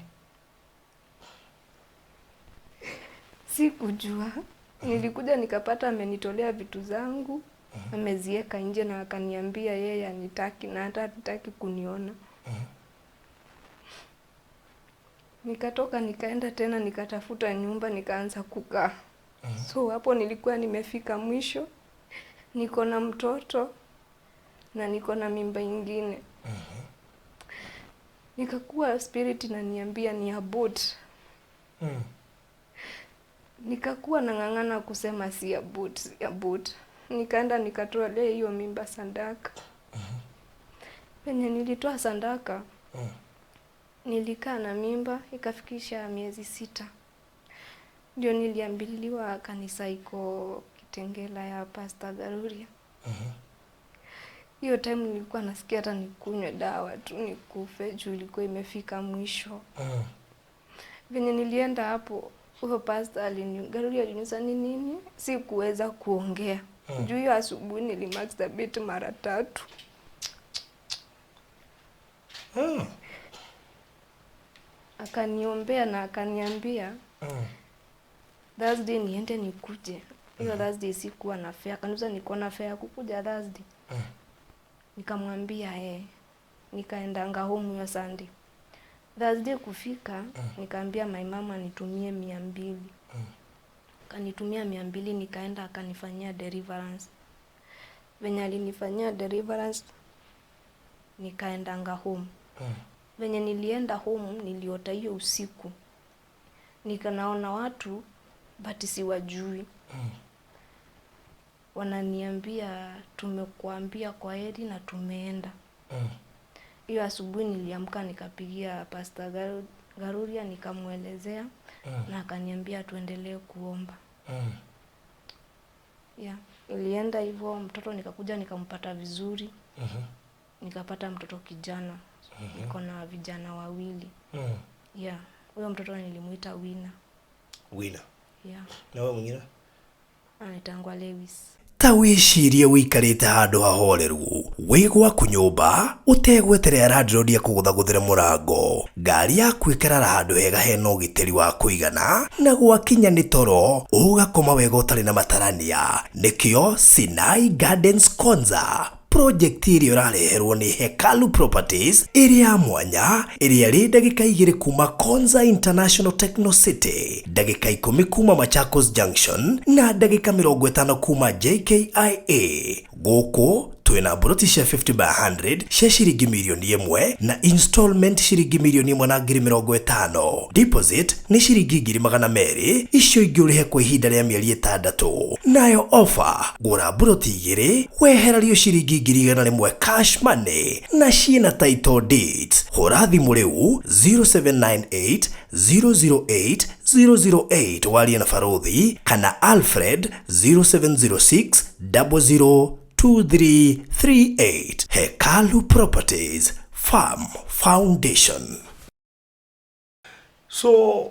Sikujua. Nilikuja nikapata amenitolea vitu zangu, amezieka nje na akaniambia yeye hanitaki na hata hataki kuniona. Nikatoka nikaenda tena nikatafuta nyumba nikaanza kukaa. So hapo nilikuwa nimefika mwisho, niko na mtoto na niko na mimba ingine. Nikakuwa spirit inaniambia ni abort. Nikakuwa nang'ang'ana kusema si abort, si abort. Nikaenda nikatolea hiyo mimba sadaka. Penye nilitoa sadaka, nilikaa na mimba ikafikisha miezi 6. Ndio niliambiliwa kanisa iko Kitengela ya Pastor Garuria. Hiyo time nilikuwa nasikia hata nikunywe dawa tu nikufe juu ilikuwa imefika mwisho. Venye nilienda hapo, huyo pastor Garuria aliniuliza ni nini, sikuweza kuongea. Juu hiyo asubuhi nilimasturbate mara 3. Akaniombea na akaniambia Thursday niende nikuje. Hiyo Thursday sikuwa na fare. Akaniuliza niko na fare kukuja Thursday. Nikamwambia Nikaendanga home hiyo Sunday. Thursday kufika, nikaambia my mama nitumie 200. Akanitumia 200, nikaenda akanifanyia deliverance. Venye alinifanyia deliverance, nikaendanga home. Venye nilienda home, niliota hiyo usiku. Nikanaona watu, but siwajui. Wananiambia tumekuambia kwa heri na tumeenda. Hiyo asubuhi niliamka nikapigia Pastor Garuria nikamuelezea na akaniambia tuendelee kuomba. Yeah, ilienda hivyo, mtoto nikakuja nikampata vizuri. Nikapata mtoto kijana. Niko na vijana wawili. Yeah, huyo mtoto nilimuita Wina. Wina. Yeah. Na wewe mwingine? Anaitangwa Lewis. Ta wĩcirie wĩikarĩte handũ hahoreru wĩ gwaku nyũmba ũtegweterera landlord akũgũthagũthĩre mũrango, ngari yaku ĩkarara handũ hega hena ũgitĩri wa kũigana, na gwakinya nĩ toro ũgakoma wega ũtarĩ na matarania. Nĩkĩo Sinai Gardens Konza project ĩrĩa ũrareherwo nĩ Hekalu Properties ĩrĩa ya mwanya, ĩrĩa ĩrĩ ndagĩka 2 kuma Konza International Techno City, ndagĩka 10 kuma Machakos Junction na ndagĩka 50 kuma JKIA. Gũkũ twĩna mburoti cia 50 by 100 cia ciringi mirioni 1 na installment ciringi mirioni 1 na ngiri 50. Deposit nĩ ciringi ngiri 200, icio ingĩ ũrĩhe kwa ihinda rĩa mĩeri 6. Nayo offer, gũra mburoti 2 wehererio ciringi ngiri 100 cash money na ciĩna title deeds. Hũra thimũ rĩu 0798 008 008 warie na Barothi kana Alfred 0706 00 2338. Hekalu Properties Farm Foundation. So,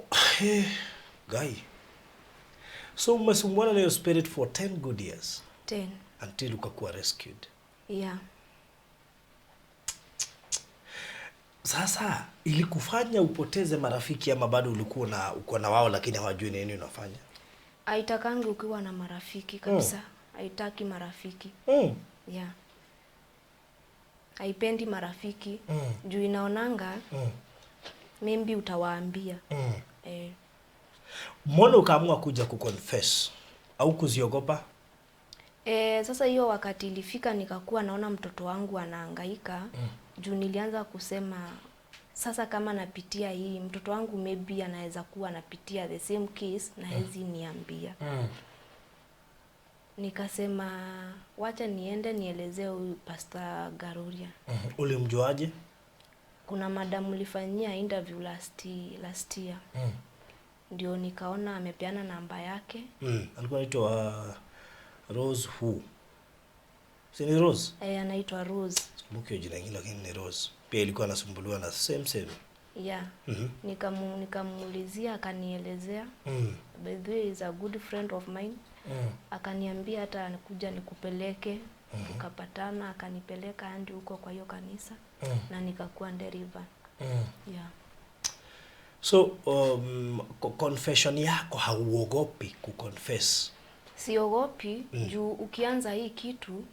guy, so umesumbuana na your spirit for 10 good years. 10. Until ukakuwa rescued. Yeah. Sasa ilikufanya upoteze marafiki ama bado ulikuwa na uko na wao lakini hawajui nini unafanya? Haitakangi ukiwa na marafiki kabisa. Haitaki marafiki. Yeah. Haipendi marafiki. Juu inaonanga maybe utawaambia. Mbona ukaamua kuja kuconfess au kuziogopa? Sasa hiyo wakati ilifika nikakuwa naona mtoto wangu anahangaika. Juu nilianza kusema sasa kama napitia hii, mtoto wangu maybe anaweza kuwa anapitia the same case na hezi niambia. Nikasema wacha niende nielezee huyu Pastor Garuria. Ulimjuaje? Kuna madam ulifanyia interview last year. Ndio nikaona amepeana namba yake. Alikuwa anaitwa Rose who? Si ni Rose? Anaitwa Rose. Sikumbuki jina lingine lakini ni Rose. Pia ilikuwa anasumbuliwa na same. Yeah. Nikamuulizia akanielezea. By the way, is a good friend of mine. Akaniambia hata nikuja nikupeleke. Tukapatana, akanipeleka hadi huko kwa hiyo kanisa. Na nikakuwa deliver. Yeah. So confession yako hauogopi kuconfess? Siogopi. Juu ukianza hii kitu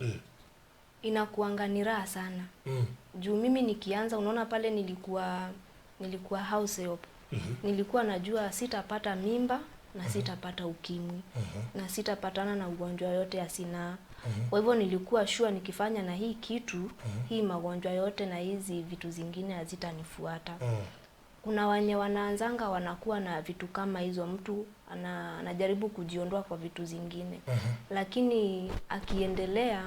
inakuanga ni raha sana. Juu mimi nikianza, unaona pale nilikuwa house help. Nilikuwa najua sitapata mimba na sitapata ukimwi na sitapatana na ugonjwa yote ya sinaa. Kwa hivyo nilikuwa sure nikifanya na hii kitu, hii magonjwa yote na hizi vitu zingine hazitanifuata. Kuna wenye wanaanzanga wanakuwa na vitu kama hizo, mtu anajaribu kujiondoa kwa vitu zingine, lakini akiendelea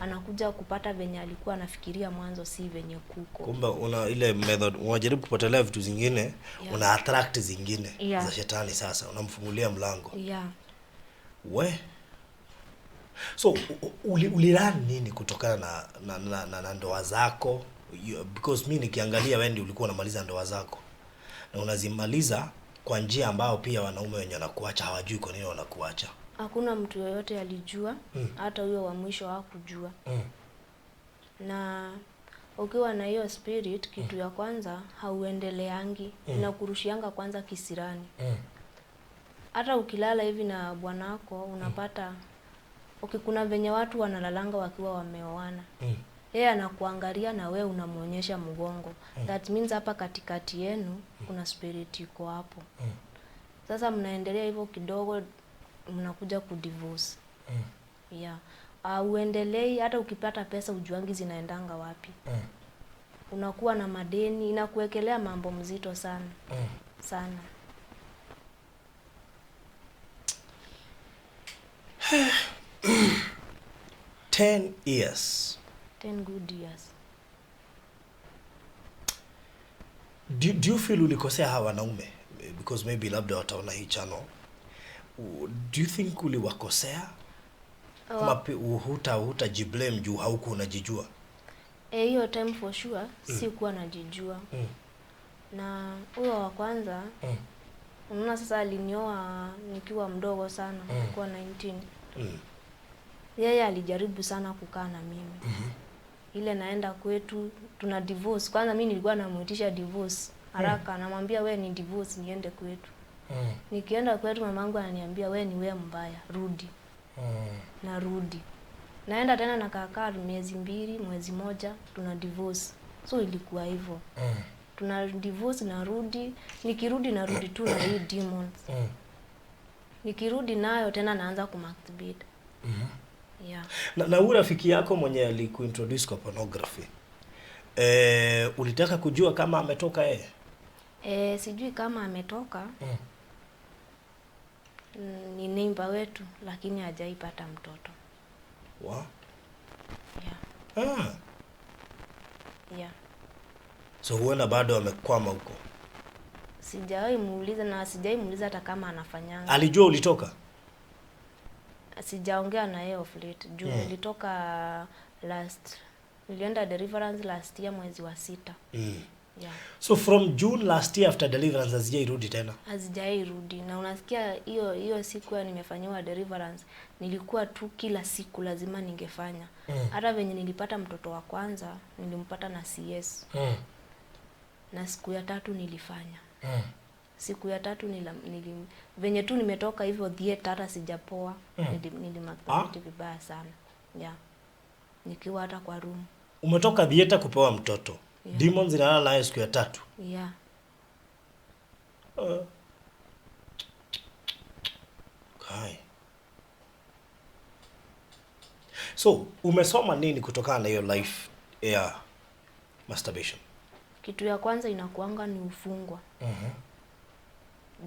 anakuja kupata venye alikuwa anafikiria mwanzo si venye kuko. Kumbe una ile method unajaribu kupotelea vitu zingine, una attract zingine za shetani, sasa unamfungulia mlango. We. So ulilearn nini kutokana na ndoa zako? Because mi nikiangalia wewe ndio ulikuwa unamaliza ndoa zako. Na unazimaliza kwa njia ambayo pia wanaume wenye wanakuacha hawajui kwa nini wanakuacha. Hakuna mtu yoyote alijua, hata huyo wa mwisho hakujua. Na ukiwa na hiyo spirit, kitu ya kwanza hauendeleangi, inakurushianga kwanza kisirani. Hata ukilala hivi na bwanako unapata okay, kuna venye watu wanalalanga wakiwa wameoana. Yeye anakuangalia na we unamuonyesha mgongo. That means hapa katikati yenu kuna spirit iko hapo. Sasa mnaendelea hivyo kidogo, mnakuja kudivorce. Yeah. Uendelei hata ukipata pesa ujuangi zinaendanga wapi. Unakuwa na madeni, inakuwekelea mambo mzito sana. Sana. 10 years. 10 good years. Do you feel ulikosea hawa wanaume? Because maybe labda wataona hii channel. Do you think uliwakosea? Ama huta jiblame juu haukuwa unajijua? Eh, hiyo time for sure sikuwa najijua. Na huyo wa kwanza, unaona sasa alinioa nikiwa mdogo sana, nilikuwa 19. Yeye alijaribu sana kukaa na mimi. Ile naenda kwetu tuna divorce. Kwanza mimi nilikuwa namuitisha divorce haraka, namwambia we ni divorce niende kwetu. Nikienda kwetu mamangu ananiambia we ni we mbaya, rudi. Narudi. Naenda tena nakaa miezi 2, mwezi moja, tuna divorce. So ilikuwa hivyo. Tuna divorce, narudi, nikirudi narudi tu na hii demons. Nikirudi nayo tena naanza kumasturbate. Yeah. Na huyu rafiki yako mwenye alikuintroduce kwa pornography, ulitaka kujua kama ametoka yeye? Eh, sijui kama ametoka. Ni neighbor wetu lakini hajaipata mtoto. Wa? Yeah. Ah. Yeah. So huenda bado amekwama huko. Sijawahi muuliza na sijawahi muuliza hata kama anafanyanga. Alijua ulitoka? Sijaongea na yeye of late juu nilitoka last, nilienda deliverance last year mwezi wa 6. Yeah. So from June last year after deliverance hazijairudi tena. Hazijai rudi, na unasikia hiyo hiyo siku ya nimefanyiwa deliverance nilikuwa tu kila siku lazima ningefanya. Hata venye nilipata mtoto wa kwanza nilimpata na CS na siku ya tatu nilifanya. Siku ya tatu venye tu nimetoka hivyo theater hata sijapoa, nilimasturbate vibaya sana. Yeah. Nikiwa hata kwa room. Umetoka theater kupewa mtoto. Yeah. Demons inalala naye siku ya tatu. Yeah. Kai. So, umesoma nini kutokana na hiyo life ya masturbation? Kitu ya kwanza inakuanga ni ufungwa.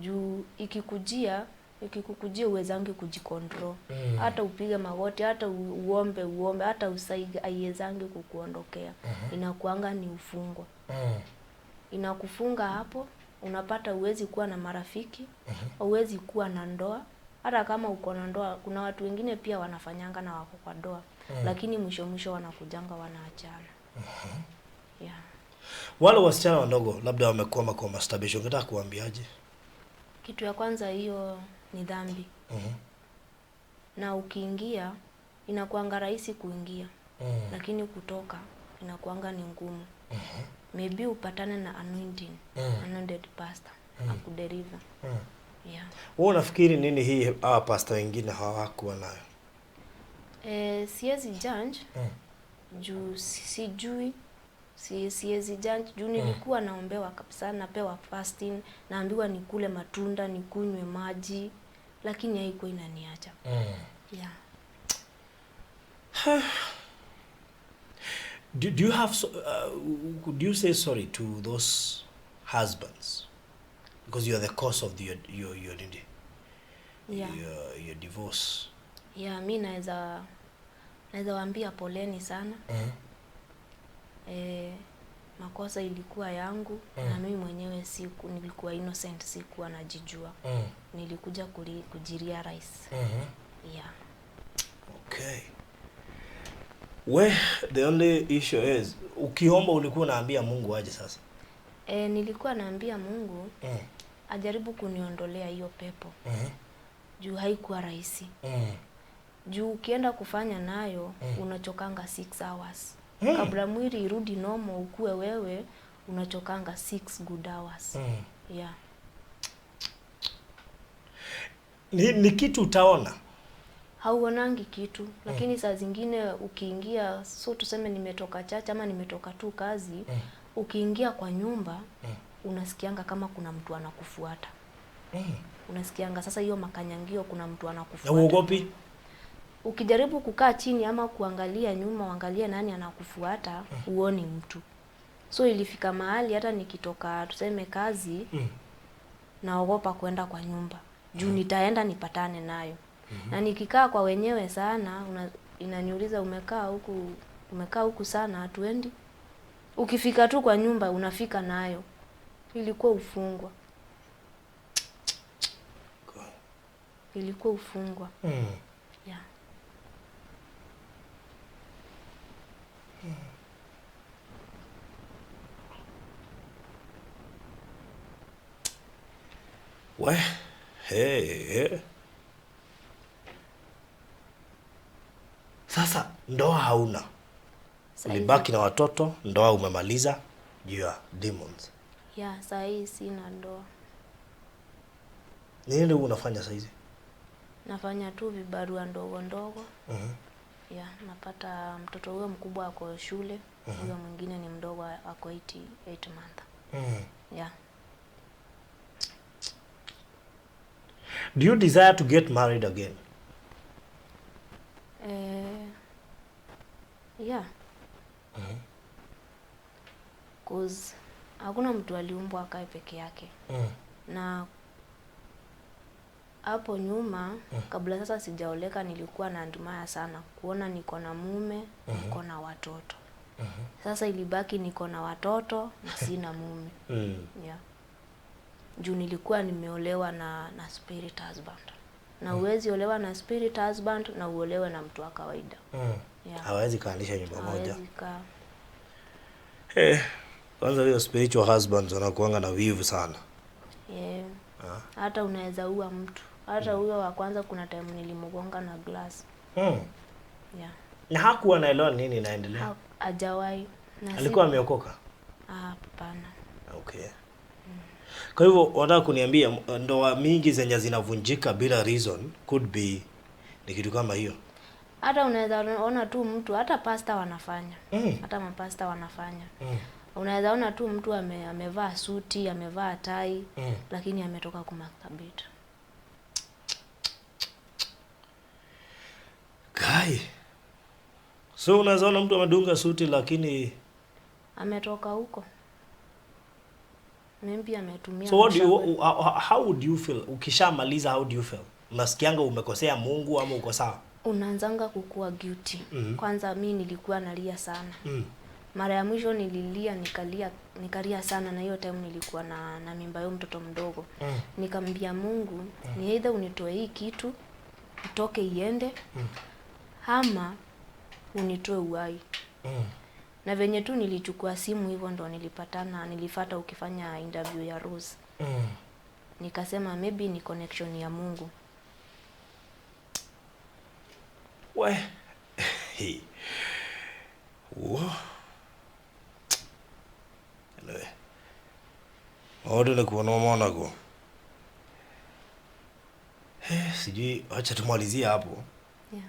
Juu ikikukujia uwezangi kujicontrol. Hata upige magoti, hata uombe uombe, hata usaiga haiwezangi kukuondokea. Inakuanga ni ufungwa. Inakufunga hapo, unapata uwezi kuwa na marafiki, huwezi kuwa na ndoa. Hata kama uko na ndoa, kuna watu wengine pia wanafanyanga na wako kwa ndoa, lakini mwisho mwisho wanakujanga wanaachana. Yeah. Wale wasichana wadogo labda wamekwama kwa masturbation, ungetaka kuambiaje? Kitu ya kwanza hiyo ni dhambi. Na ukiingia inakuanga rahisi kuingia, lakini kutoka inakuanga ni ngumu. Maybe upatane na anointing, anointed pastor akudeliver. Yeah. Wewe unafikiri nini hii hawa pastor wengine hawakuwa nayo? Eh, siwezi judge juu sijui Siwezi judge juu nilikuwa naombewa kabisa, napewa fasting, naambiwa nikule matunda, nikunywe maji, lakini haikuwa inaniacha. Yeah. Do you have could you say sorry to those husbands because you are the cause of the, your Yeah. your divorce? Yeah, mi naweza waambia poleni sana. Makosa ilikuwa yangu na mimi mwenyewe nilikuwa innocent, sikuwa najijua. Nilikuja kujirealize. Yeah. Okay. Well, the only issue is ukiomba ulikuwa unaambia Mungu aje sasa? Nilikuwa naambia Mungu ajaribu kuniondolea hiyo pepo. Juu haikuwa rahisi. Juu ukienda kufanya nayo unachokanga 6 hours. Kabla mwili irudi normal ukue wewe unachokanga 6 good hours. Yeah. Ni kitu utaona. Hauonangi kitu, lakini saa zingine ukiingia, so tuseme nimetoka church ama nimetoka tu kazi, ukiingia kwa nyumba unasikianga kama kuna mtu anakufuata. Unasikianga sasa hiyo makanyangio, kuna mtu anakufuata. Na uogopi? Ukijaribu kukaa chini ama kuangalia nyuma, uangalie nani anakufuata, huoni mtu. So ilifika mahali hata nikitoka tuseme kazi, naogopa kwenda kwa nyumba. Juu nitaenda nipatane nayo. Na nikikaa kwa wenyewe sana, inaniuliza umekaa huku sana, hatuendi. Ukifika tu kwa nyumba unafika nayo. Ilikuwa ufungwa. Ilikuwa ufungwa. Yeah. We, hey. Sasa ndoa hauna. Ulibaki na watoto, ndoa umemaliza juu ya demons. Yeah, saa hii sina ndoa. Nini unafanya saa hizi? Nafanya tu vibarua ndogo ndogo. Yeah, napata mtoto huyo mkubwa ako shule, huyo mwingine ni mdogo ako 8 months. Yeah. Do you desire to get married again? Yeah. Cause hakuna mtu aliumbwa akae peke yake. Na hapo nyuma kabla sasa sijaoleka nilikuwa na admire sana kuona niko na mume, niko na watoto. Sasa ilibaki niko na watoto na sina mume. Yeah. Juu nilikuwa nimeolewa na spirit husband. Na uwezi olewa na spirit husband na uolewe na mtu wa kawaida. Yeah. Hawezi kaanisha nyumba moja. Hawezi kaa. Kwanza hiyo spiritual husbands wanakuanga na wivu sana. Yeah. Hata unaweza ua mtu. Hata huyo wa kwanza kuna time nilimgonga na glass. Yeah. Na hakuwa anaelewa nini inaendelea. Hajawahi. Alikuwa ameokoka? Hapana. Okay. Kwa hivyo wanataka kuniambia ndoa mingi zenye zinavunjika bila reason could be ni kitu kama hiyo. Hata unaweza ona tu mtu, hata pastor wanafanya. Hata mapasta wanafanya. Unaweza ona tu mtu amevaa suti, amevaa tai, lakini ametoka kumasturbate. Kai. So unaweza ona mtu amedunga suti lakini ametoka huko. Maybe ametumia. So what do you, how would you feel? Ukishamaliza how do you feel? Unasikianga umekosea Mungu ama uko sawa? Unaanzanga kukua guilty. Kwanza mimi nilikuwa nalia sana. Mara ya mwisho nililia, nikalia sana, na hiyo time nilikuwa na mimba ya mtoto mdogo. Nikamwambia Mungu, ni either unitoe hii kitu, itoke iende, ama unitoe uhai. Na venye tu nilichukua simu hivyo ndo nilifuata ukifanya interview ya Rose. Nikasema maybe ni connection ya Mungu. We. Hey. Wow. Anyway. Maũndũ nĩ kuonwo monagwo. Sijui, acha tumalizie hapo. Yeah.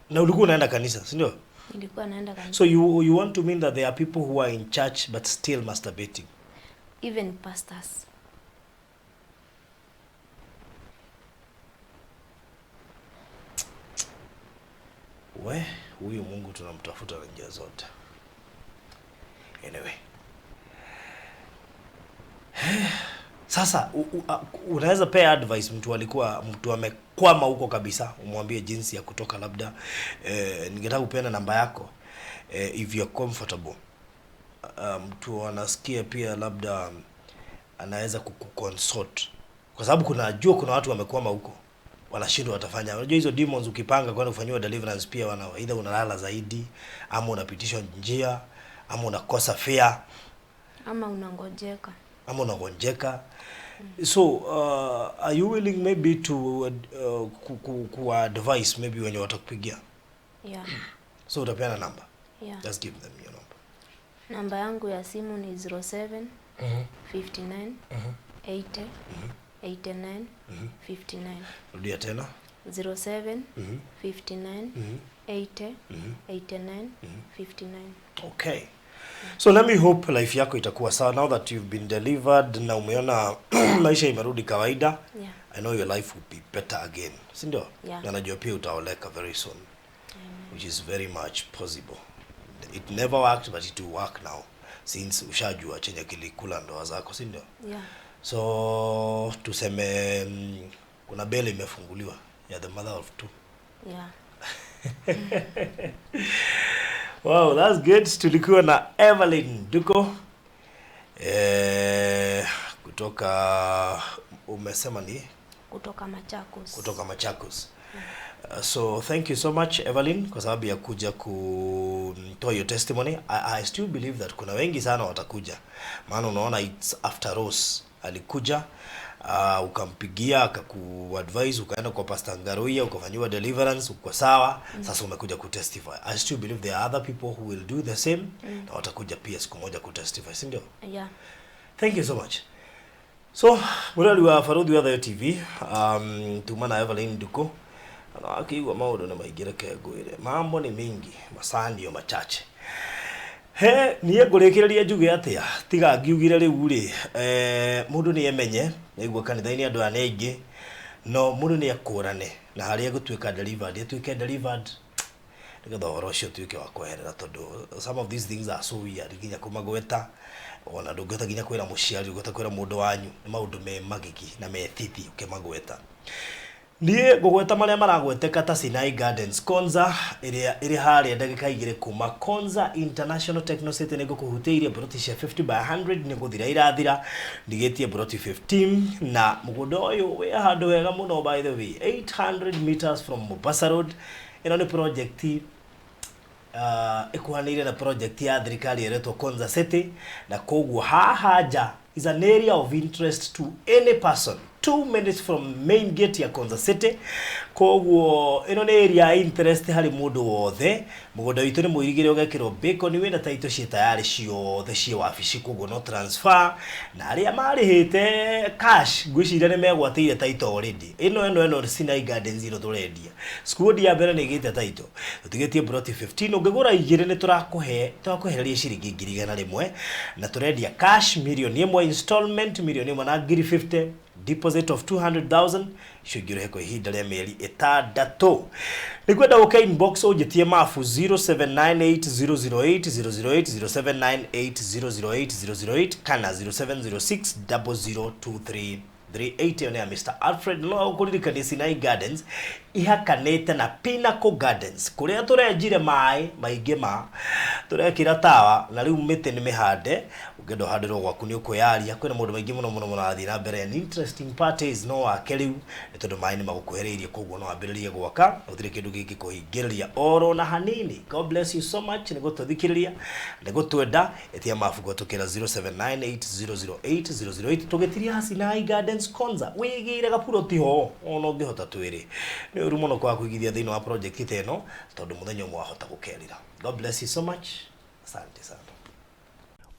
Na ulikuwa unaenda kanisa, si ndio? Nilikuwa naenda kanisa. So you want to mean that there are people who are in church but still masturbating? Even pastors. We, huyu Mungu tunamtafuta na njia zote. Anyway. Sasa unaweza pea advice mtu alikuwa mtu amekwama huko kabisa, umwambie jinsi ya kutoka labda. Ningetaka kupeana namba yako, if you are comfortable. Mtu anasikia pia labda anaweza kukuconsult, kwa sababu kuna jua kuna watu wamekwama huko wanashindwa watafanya. Unajua hizo demons ukipanga kwenda kufanyiwa deliverance pia wana either unalala zaidi ama unapitishwa njia ama unakosa fear Ama unangojeka. Ama unagonjeka. So are you willing maybe to ku advise maybe wenye watakupigia? Yeah. So utapeana namba? Yeah. Just give them your number. Namba yangu ya simu ni 07 59 80 89 59. Rudia tena. 07 59 80 89 59. Okay. So let me hope life yako itakuwa sawa now that you've been delivered na umeona maisha imerudi kawaida. I know your life will be better again. Si ndio? Yeah. Na najua pia utaoleka very soon. Which is very much possible. It never worked, but it will work now since ushajua chenye kilikula ndoa zako, si ndio? Yeah. So tuseme kuna bele imefunguliwa ya the mother of two. Yeah. Wow, that's good. Tulikuwa na Evelyn Duko, kutoka, umesema ni Kutoka Machakos. Kutoka Machakos. So thank you so much, Evelyn, kwa sababu ya kuja kutoa your testimony. I still believe that kuna wengi sana watakuja. Maana unaona it's after Rose alikuja, ukampigia akakuadvise, ukaenda kwa Pastor Ngaruiya ukafanyiwa deliverance, uko sawa. Sasa umekuja kutestify. I still believe there are other people who will do the same na watakuja pia siku moja kutestify, si ndio? Yeah. Thank you so much. So, mũrori wa Barũthi wa Thayũ TV, tuma na Evelyn Nduku na akĩigua maũndũ nĩ maingĩ, reke ngwĩre mambo ni mingi, masaa ndio machache. He niĩ ngũrĩkĩrĩria njuge atĩa tiga ngiugire rĩu rĩ, mũndũ nĩ emenye nĩguo kanitha-inĩ andũ aya nĩ aingĩ, no mũndũ nĩ akũrane na harĩa egũtuĩka delivered, atuĩke delivered nĩgetha ũhoro ũcio ũtuĩke wa kweherera, tondũ some of these things are so weird nginya kũmagweta, ona ndũngĩhota nginya kwĩra mũciari, ndũngĩhota kwĩra mũndũ wanyu, nĩ maũndũ me magigi na me thithi ũkĩmagweta. Niĩ ngũgweta marĩa maragweteka ta Sinai Gardens Konza ĩrĩa ĩrĩ harĩa ndagĩka 2 kuma Konza International Techno City. Nĩ ngũkũhutĩirie broti cia 50 by 100 nĩ gũthira irathira, ndigĩtie broti 15, na mũgũnda ũyũ wĩ handũ hega mũno, by the way, 800 meters from Mombasa Road. Ĩno nĩ project ĩkuhanĩire na project ya thirikari ĩretwo Konza City, na koguo haha nja is an area of interest to any person, 2 minutes from main gate ya Konza City. Koguo ĩno nĩ area ya interest harĩ mũndũ wothe. Mũgũnda witũ nĩ mũirigĩre ũgekĩrwo bacon, wĩna title ciĩ tayarĩ ciothe ciĩ wabici, koguo no transfer, na arĩa marĩhĩte cash ngwĩciria nĩ megwatĩire title already. Ĩno Sinai Gardens ĩno tũrendia, squad ya mbere nĩ ĩgĩte title, tũtigĩtie broti 15. Ũngĩgũra 2 nĩ tũrakũhe, tũrakwehereria ciringi 100,000, na tũrendia cash 1 million, installment 1,050,000, deposit of 200,000, icio ingĩ ũrĩhe kwa ihinda rĩa mĩeri 6. Nĩngwenda ũke inbox ũnjĩtie mabu 0798008008, 0798008008 kana 0706002338. Ĩyo nĩ ya Mr. Alfred. No ũkũririkania Sinai Gardens ihakanĩte na Pinnacle Gardens kũrĩa tũrenjire maĩ maingĩ ma tũrekĩra tawa, na rĩu mĩtĩ nĩ mĩhande. Ũngĩenda ũhandĩrwo gwaku nĩ ũkwĩyaria. Kwĩna maũndũ maingĩ mũno mũno marathiĩ na mbere, and interesting part is no wake rĩu nĩ tondũ maĩ nĩ magũkuhĩrĩirie, koguo no wambĩrĩrie gwaka, gũtirĩ kĩndũ gĩngĩkũhingĩrĩria oro na hanini. God bless you so much nĩ gũtũthikĩrĩria, nĩ gũtwenda. Ĩtia mabu kũhetũkĩra 0798008008. Tũgĩtiria Sinai Gardens Konza, wĩgĩire gapuroti ho ona ũngĩhota twĩrĩ. Nĩ ũru mũno kwaga kũigithia thĩinĩ wa project ta ĩno, tondũ mũthenya ũmwe wahota gũkerira. God bless you so much, asante sana.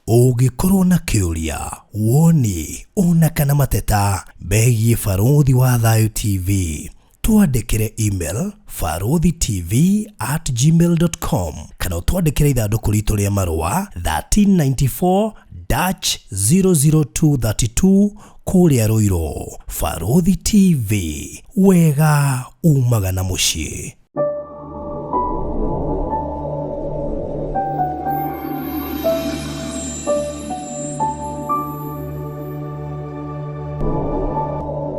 Ũngĩkorwo na kĩũria, woni ona kana mateta megiĩ Barũthi wa Thayũ TV. Twandĩkĩre email baruthitv@gmail.com kana ũtwandĩkĩre ithandũkũ ritũ rĩa marũa 1394 dash 00232 kũrĩa Ruiru. Barũthi TV, wega umaga na mũciĩ.